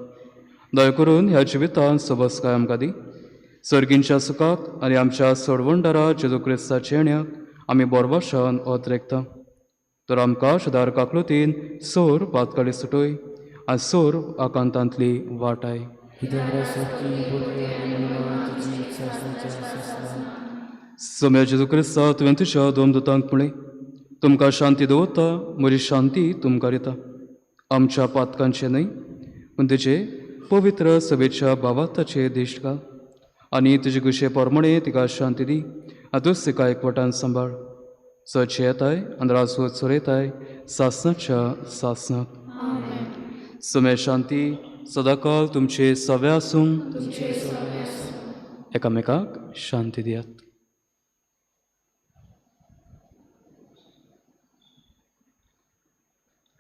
दया करून ह्या जिवितांत सबसकाय आमकां दी. सर्गींच्या सुखाक आनी आमच्या सोडवणदारा जेजू क्रिस्ताच्या येण्याक आमी बोरवाशान ओतरेकता. तर आमकां सुदार काकलुतीन सोर पातकाळी सुटय आनी सोर आकांतांतली वाटाय. सम्या जेजू क्रिस्ता, तुवें तुज्या दोन दुतांक म्हणलें, तुमकां शांती दवरता, म्हजी शांती तुमकां दिता. आमच्या पातकांचें न्हय पूण तुजे पवित्र सभेच्या भावार्थाचे दिश्ट घाल आनी तुजे गुशे प्रमाणे तिका शांती दी आनी तूंच तिका एकवटान सांबाळ. सचे येताय आनी राजवत चलयताय सासणाच्या सासणाक. सम्या शांती सदाकाल तुमचे सवे आसूं. एकामेकाक शांती दियात.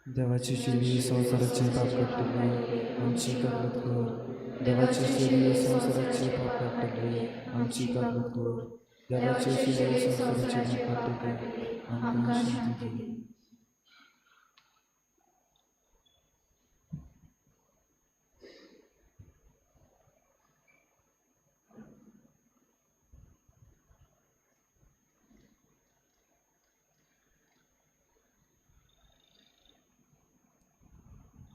देवाची शिरी संवसाराचे पाप काडटली, आमची काकूत कर. देवाची शिरी संवसाराचे पाप काडटली, आमची काकूत कर. देवाची शिरी संवसाराचे पाप काडटली, आमकां शांती दी.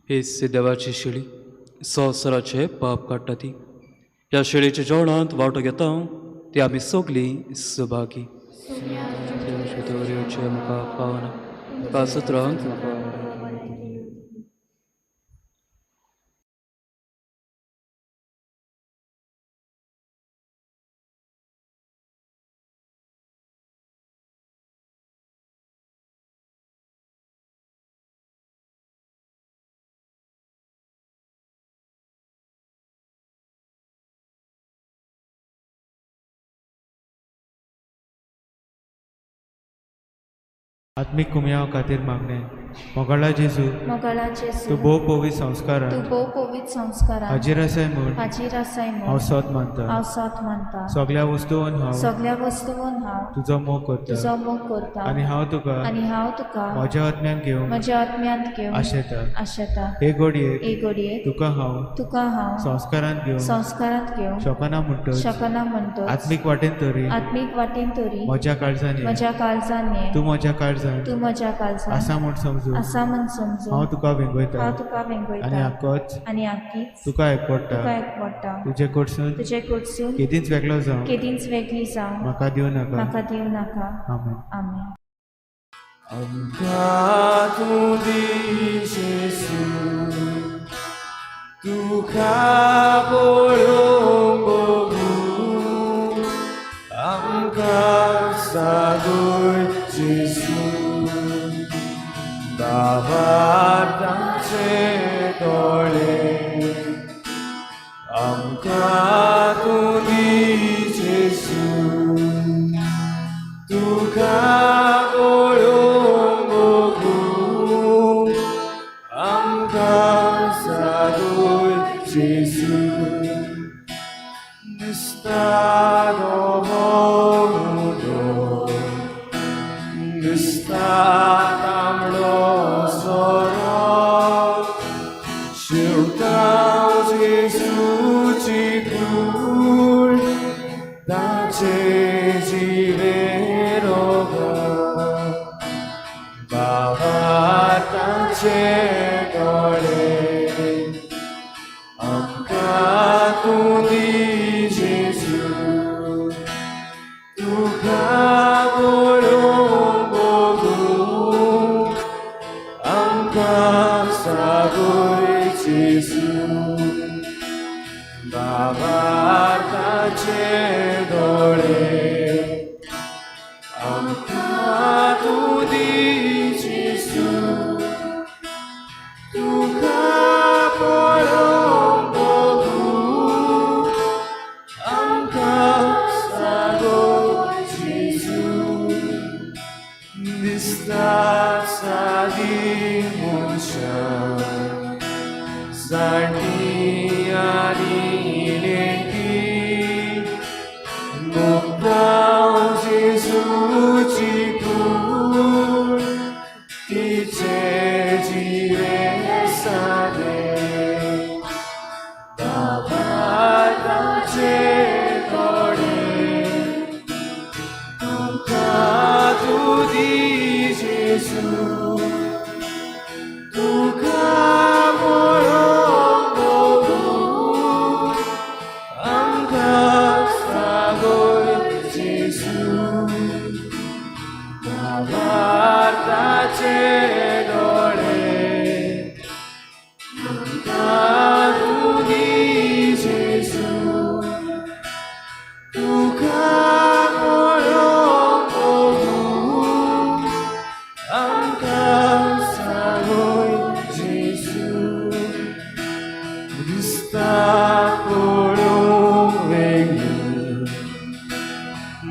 ही देवाची शेळी संवसाराचे पाप काडटा ती. ह्या शेळीच्या जेवणांत वांटो घेता ती आमी सगलीं सभागी. म्हाका पावना कासत्रांत म्हाका. आत्मीक कुमयाव खातीर मागणें. मोगाळा जेजू, मोगाळा जेजू, तूं भोव पवित्र संस्कारान, तूं भोव पवित्र संस्कारान हाजीर आसाय म्हूण, हाजीर आसाय म्हूण हांव सोत मानता, हांव सोत मानता. सगल्या वस्तून हांव, सगल्या वस्तून हांव तुजो मोग करता, तुजो मोग करता. आनी हांव तुका, आनी हांव तुका म्हज्या आत्म्यान घेवन, म्हज्या आत्म्यांत घेवन आशेता. आशेता. हे घडयेक, हे घडयेक तुका हांव, तुका हांव संस्कारांत घेवन, संस्कारांत घेवन शकना म्हणटच, शकना म्हणटच, आत्मीक वाटेन तरी, आत्मीक वाटेन तरी म्हज्या काळजान ये, म्हज्या काळजान ये, तूं म्हज्या काळजान, तूं म्हज्या काळजान आसा म्हूण समजून, आसा म्हूण समजून हांव तुका वेंगयता, हांव तुका वेंगयता, आनी आकोच आनी आकीच तुका एकवडटा, तुका एकवडटा. तुजे कडसून, तुजे कडसून केदींच वेगळो जावं, केदींच वेगळी जावं म्हाका दिवं नाका, म्हाका दिवं नाका. आमेन. आमेन. आमकां तूं दी जेजू तुका पळोवंक बघू आमकां सागय जेजू बाबाचे दोळे आमकां तूं दी जेजू तुका पळोवंक बघू आमकां सागय जेजू दिसता धवो दिसता तांबडो सोरो शिंवता जेजूची कूड ताचे जिवे रोग बाबा ताचे दोळे आमकां तूं दी जेजू तुका पळोवंक बघू आमकां सागय जेजू बाबा ताचे दोळे आमकां तूं दी जेजू तुका पळोवंक बघू आमकां सागय जेजू दिसता सादी मनशां जाणटी आनी नेणटी मुक्ता जेजूची कूड तिचे जिवे सादे बाबा ताचे दोळे आमकां तूं दी जेजू तुका पळोवंक बघू आमकां सागय जेजू बाबा ताचे दोळे आमकां तूं दी जेजू तुका पळोवंक बघू आमकां सागय जेजू दिसता पळोवंक वेगळी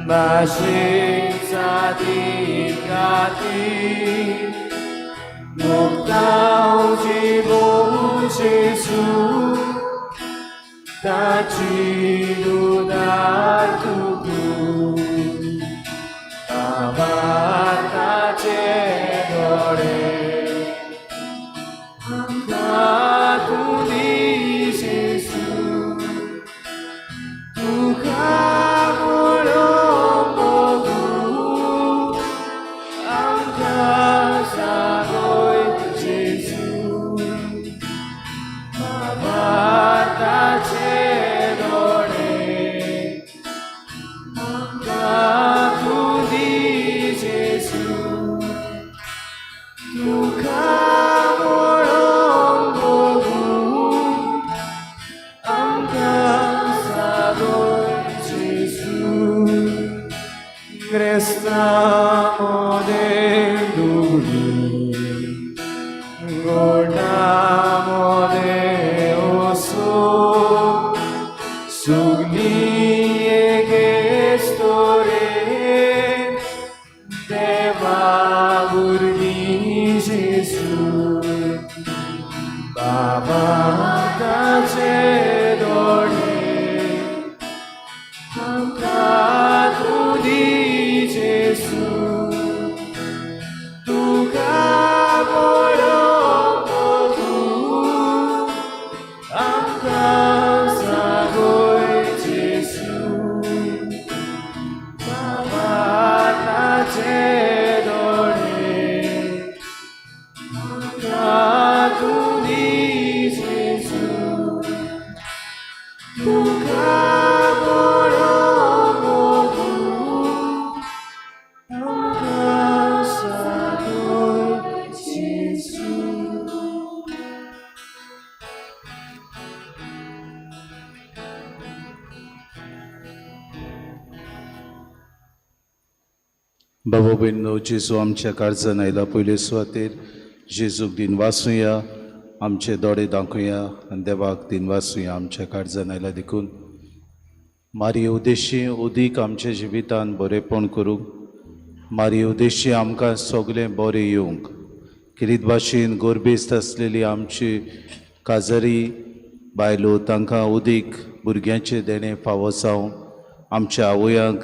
भाशेक जाती काती मुक्ता जिवो जेजू ताची दुदार तुकू बाबा ताचे दोळे आमकां तूं दी जेजू तुका पळोवंक बघू आमकां सागय जेजू बाबा ताचे दोळे आमकां तूं दी जेजू तुका पळोवंक बघू आमकां सागय जेजू ग्रेस्तां मदें दुबळी गोरटां मदें ओसूं सगलीं एकेच तरेन देवा भुरगीं जेजू बाबा ताचे दोळे आमकां तूं दी जेजू तुका पळोवंक बघू आमकां सागय जेजू. बाबा भयणीनो, जेजू आमच्या काळजान आयला पयले सुवातेर जेजूक दिनवासुया, आमचे दोळे दाखोवया आनी देवाक दिनवासुया आमच्या काळजान आयला देखून. मारये उद्देशी उदीक आमच्या जिवितान बरेंपण करूंक, मारये उद्देशी आमकां सगळें बरें येवंक. किरीत भाशेन गोरबेस्त आसलेली आमची काजरी बायलो तांकां उदीक भुरग्यांचें देणें फावो जावं, आमच्या आवयांक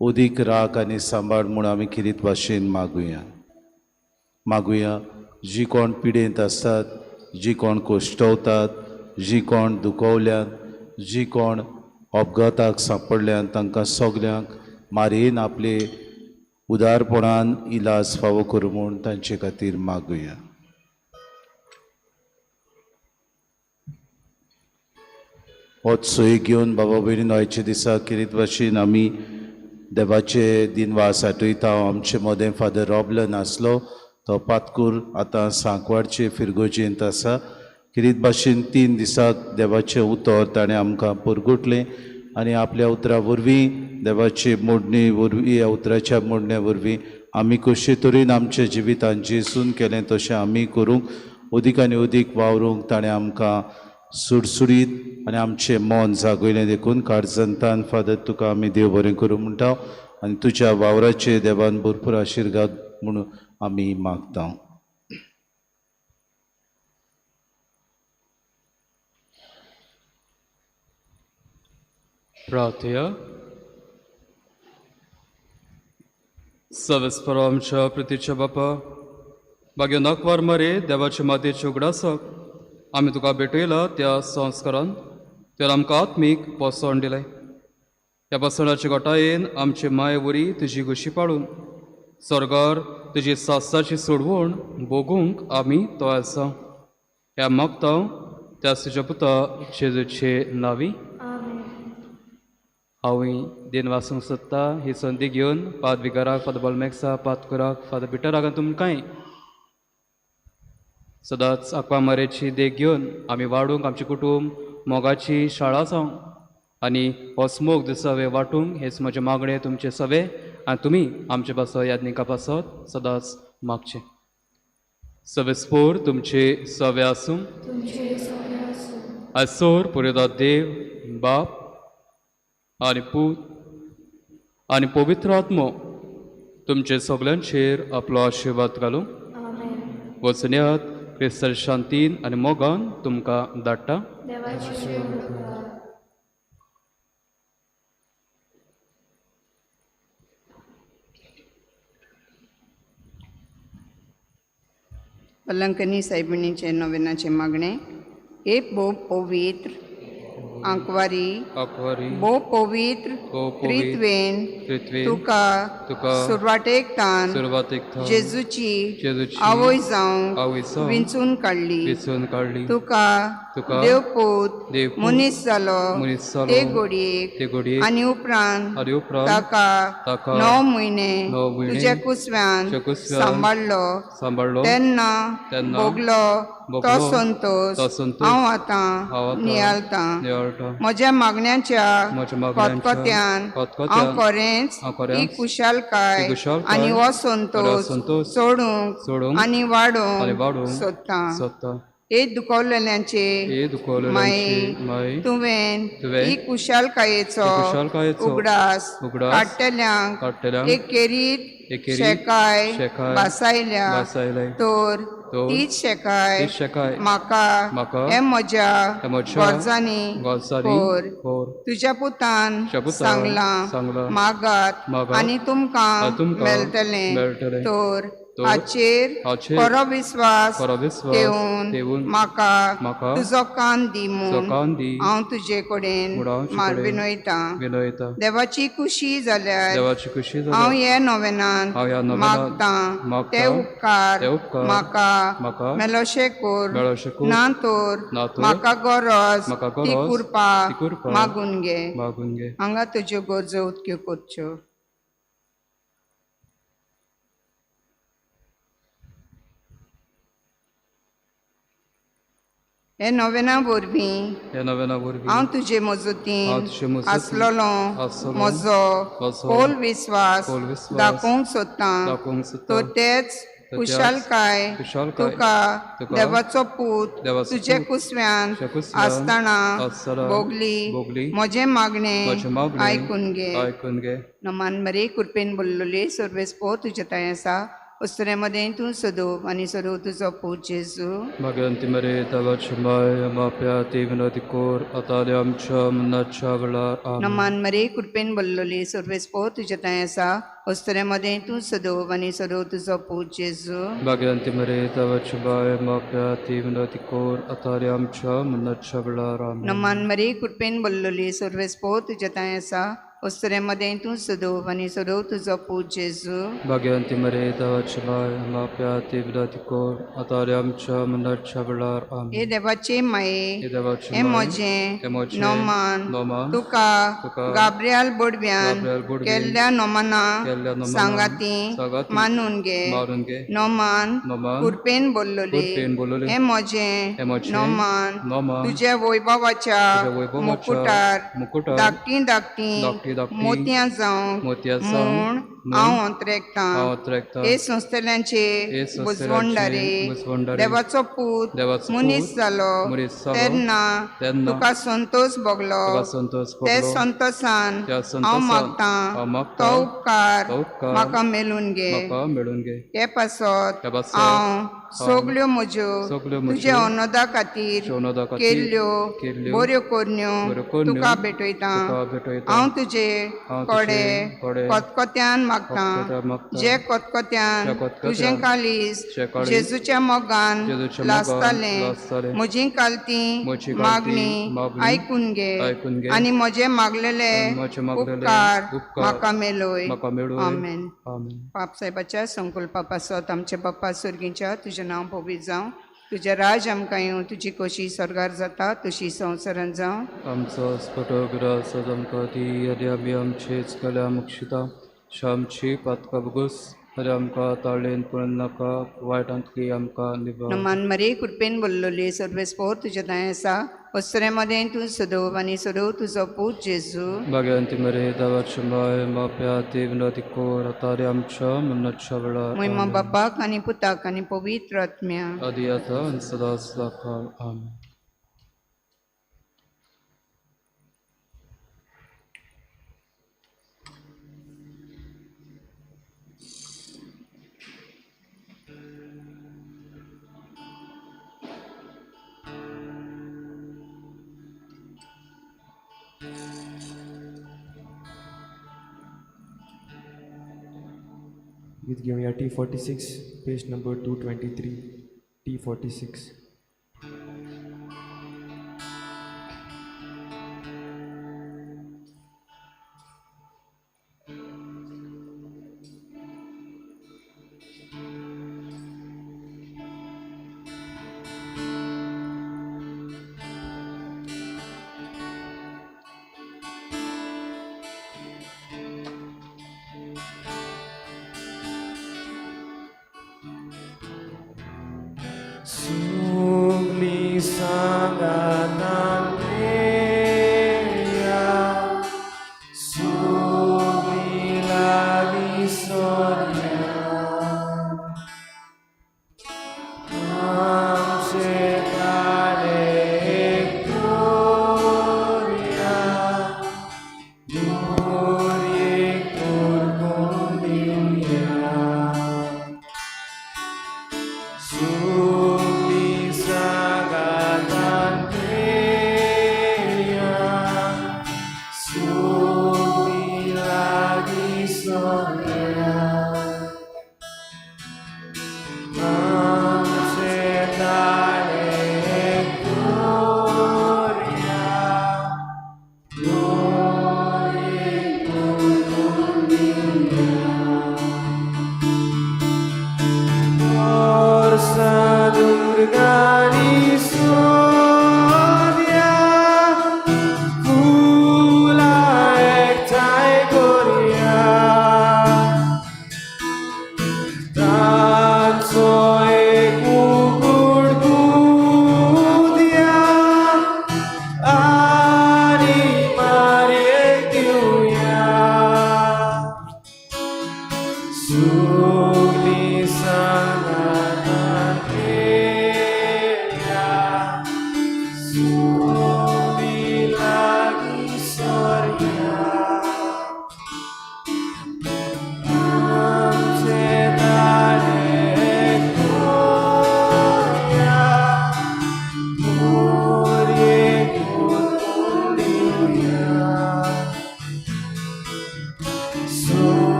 उदीक राख आनी सांबाळ म्हूण आमी किरीत भाशेन मागुया. मागुया जी कोण पिडेंत आसतात, जी कोण कोश्टवतात, जी कोण दुखवल्यात, जी कोण अपघाताक सांपडल्यात तांकां सगल्यांक मारयेन आपले उदारपणान इलाज फावो करूं म्हूण तांचे खातीर मागुया. होच सोय घेवन बाबा भयणीन आयच्या दिसा किरीत भाशेन आमी देवाचे दिनवास आठयता. आमचे मदें फादर रॉबलन आसलो, तो पातकूर आतां सांकवाडचे फिरगोजेंत आसा. किरीत भाशेन 3 दिसाक देवाचें उतर ताणें आमकां पुरगुटलें आनी आपल्या उतरा वरवीं, देवाचे मोडणी वरवीं, ह्या उतराच्या मोडणे वरवीं आमी कशे तरेन आमच्या जिवितान जेजून केलें तशें आमी करूंक अदीक आनी अदीक वावरूंक ताणें आमकां सुडसुडीत आनी आमचें मन जागयलें. देखून काळजंतान फादर तुका आमी देव बरें करूं म्हणटा आनी तुज्या वावराचे देवान भरपूर आशिर्वाद म्हणून आमी मागता. प्रार्थया. सवेस्पर आमच्या प्रितीच्या बापा, बाग्यो नाकवार मरे देवाचे मातयेचे उगडासक आमी तुका भेटयला त्या संस्कारान तुवें आमकां आत्मीक पोसवण दिलें. ह्या पोसवणाचे गोटायेन आमचे माये वरी तुजी घुशी पाडून स्वर्गार तुजी सासाची सोडवण भोगूंक आमी तो आसा. ह्या मागता त्या तुज्या पुता जेजूचे नांवी. हांवूय दिनवासूंक सोदता ही संदी घेवन पाद विगाराक, फादर बॉलमॅक्सा, पादकुराक, फादर पिटराक आनी तुमकांय सदांच आकवा मारेची देख घेवन आमी वाडूंक आमचें कुटूंब मोगाची शाळा जावं आनी हो स्मोग दिसावे वांटूंक हेच म्हजें मागणें तुमचें सवे आनी तुमी आमचे पासत यादनिका पासत सदांच मागचें. सवेस्पोर तुमचे सवे आसूं. आसोर पुरेदा देव बाप आनी पूत आनी पवित्र आत्मो तुमचे सगल्यांचेर आपलो आशिर्वाद घालूं. वचन्यात क्रिस्ताच्या शांतीन आनी मोगान तुमकां धाडटा. पलंकनी सायबिणीचें नोवेनाचें मागणें. हे भोव पवित्र आंकवारी, भोव पवित्र त्रित्वेन तुका सुरवातेक तान जेजूची आवय जावंक विंचून काडली. तुका देवपूत मनीस जालो ते घडयेक आनी उपरांत ताका 9 म्हयने तुज्या कुसव्यान सांबाळ्ळो तेन्ना भोगलो तो संतोश हांव आतां नियाळतां. म्हज्या मागण्यांच्या खतखत्यान हांव खरेंच ही कुशालकाय आनी हो संतोश सोडूंक आनी वाडोवंक सोदतां. हे दुखवलेल्यांचे माये, तुवें ही कुशालकायेचो उगडास काडटल्यांक एक केरीत शेकाय भासायल्या तर तीच शेकाय म्हाका हे म्हज्या गरजांनी कर. तुज्या पुतान सांगलां मागात आनी तुमकां मेळटलें तर हाचेर खरो विस्वास ठेवून म्हाका तुजो कान दी म्हूण हांव तुजे कडेन विनयतां. देवाची खुशी जाल्यार हांव हे नोवेनान मागतां ते उपकार म्हाका मेलोशे कर, ना तर म्हाका गरज ती कृपा मागून घे. हांगा तुज्यो गरजो उक्त्यो करच्यो. हे नोवेना वरवीं ह्या नव्याना वरवीं हांव तुजे हांव मजतीन तुजे मजतीन आसलेलो आसलेलो म्हजो म्हजो खोल विस्वास खोल विस्वास दाखोवंक सोदतां दाखोवंक सोदतां. तर तेच तर खुशालकाय खुशालकाय तुका तुका देवाचो पूत देवाचो तुजे पूत कुसव्यान तुज्या कुसव्यान आसतना आसतना भोगली भोगली म्हजें मागणें म्हजें मागणें आयकून घे. आयकून घे. नमान मरे कृपेन बोल्लोले सर्वेस्पो तुजे थंय आसा अस्तुरे मदें तूं सदोव आनी सदोव तुजो पूत जेजू. भाग्यवंती मरे देवाची माय माप्या ती विनोदी कोर आतां आनी आमच्या मरणाच्या वेळार. आमेन. नमान मरे कृपेन बोल्लोले सर्वेस्पो तुजे थंय आसा अस्तुरे मदें तूं सदोव आनी सदोव तुजो पूत जेजू. भाग्यवंती मरे देवाची माय माप्या ती विनोदी कोर आतां आनी आमच्या मरणाच्या वेळार. आमेन. नमान मरे कृपेन बोल्लोले सर्वेस्पो तुजे थंय आसा अस्तुरे मदें तूं सदोव आनी सदोव तुजो पूत जेजू. भाग्यवंती मरे देवाची माय माप्या ती विनोदी कोर आतां आनी आमच्या मरणाच्या वेळार. हे आमेन. देवाचे माये हे देवाचे हे माये, म्हजें हे म्हजें नोमान नोमान तुका तुका गाब्रियाल बोडव्यान गाब्रियाल बोडव्यान केल्ल्या नोमाना केल्ल्या नोमाना सांगाती सांगाती मानून घे. मानून घे. नोमान नोमान कृपेन बोल्लोले कृपेन बोल्लोले हे म्हजें हे म्हजें नोमान नोमान तुज्या वैभवाच्या तुज्या वैभवाच्या मुकुटार मुकुटार धाकटीं धाकटीं धाकटीं धाकटीं मोतयां जावंक मोतयां जावंक म्हूण म्हूण हांव अंतरेकतां. हांव अंतरेकतां. हे संस्थेल्यांचे हे संस्थेल्यांचे बुजवणदारे बुजवणदारे देवाचो पूत देवाचो मनीस पूत जालो मनीस जालो तेन्ना तेन्ना तुका संतोष भोगलो तुका संतोष ते भोगलो संतोषान त्या हांव संतोषान मागतां हांव मागतां तो उपकार तो उपकार म्हाका मेळून घे. म्हाका मेळून घे. हे पासत हे पासत हांव हांव सगल्यो म्हज्यो सगल्यो म्हज्यो तुज्या अनोदा खातीर तुज्या अनोदा खातीर केल्ल्यो केल्ल्यो बऱ्यो करण्यो बऱ्यो करण्यो तुका भेटयतां. तुका भेटयतां. हांव तुजे हांव कोडे तुजे कोडे कोतकोत्यान मागतां कोतकोत्यान मागतां. जे कोतकोत्यान जे कोतकोत्यान तुजें काळीज तुजें काळीज जेजूच्या मोगान जेजूच्या मोगान लासतालें लासतालें. म्हजी कालती म्हजी कालती मागणी मागणी आयकून घे आयकून घे. आनी म्हजे मागलेले आनी म्हजे मागलेले उपकार उपकार म्हाका मेळय. म्हाका मेळय. आमेन. आमेन. पाप साहेबाच्या संकल्पा पासत आमचे बाप्पा सुर्गींच्या तुजें नांव पवित्र जावं तुजें राज आमकां येवं तुजी खोशी स्वर्गार जाता तशी संवसारांत जावं. आमचो स्फोटो ग्रास आमकां दी आनी आमी आमचेच कल्या मुक्षिता आमची पातकां भोगोस आनी आमकां ताळेन पडून नाका वायटांतली आमकां निभाव. नमान मरे कृपेन बोल्लोले सर्वेस्पोर तुजें थंय आसा अस्तुरे मदें तूं सदोव आनी सदोव तुजो पूत जेजू. भाग्यवंती मरे देवाची माय माप्या ती विनोदी कोर आतां आनी आमच्या मरणाच्या वेळार. महिमा आमेन. बापाक आनी पुताक आनी पवित्र आत्म्याक आदी आतां आनी सदां सदां. आमेन. गीत घेऊया T46 page number 223 T46.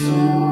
Hallelujah.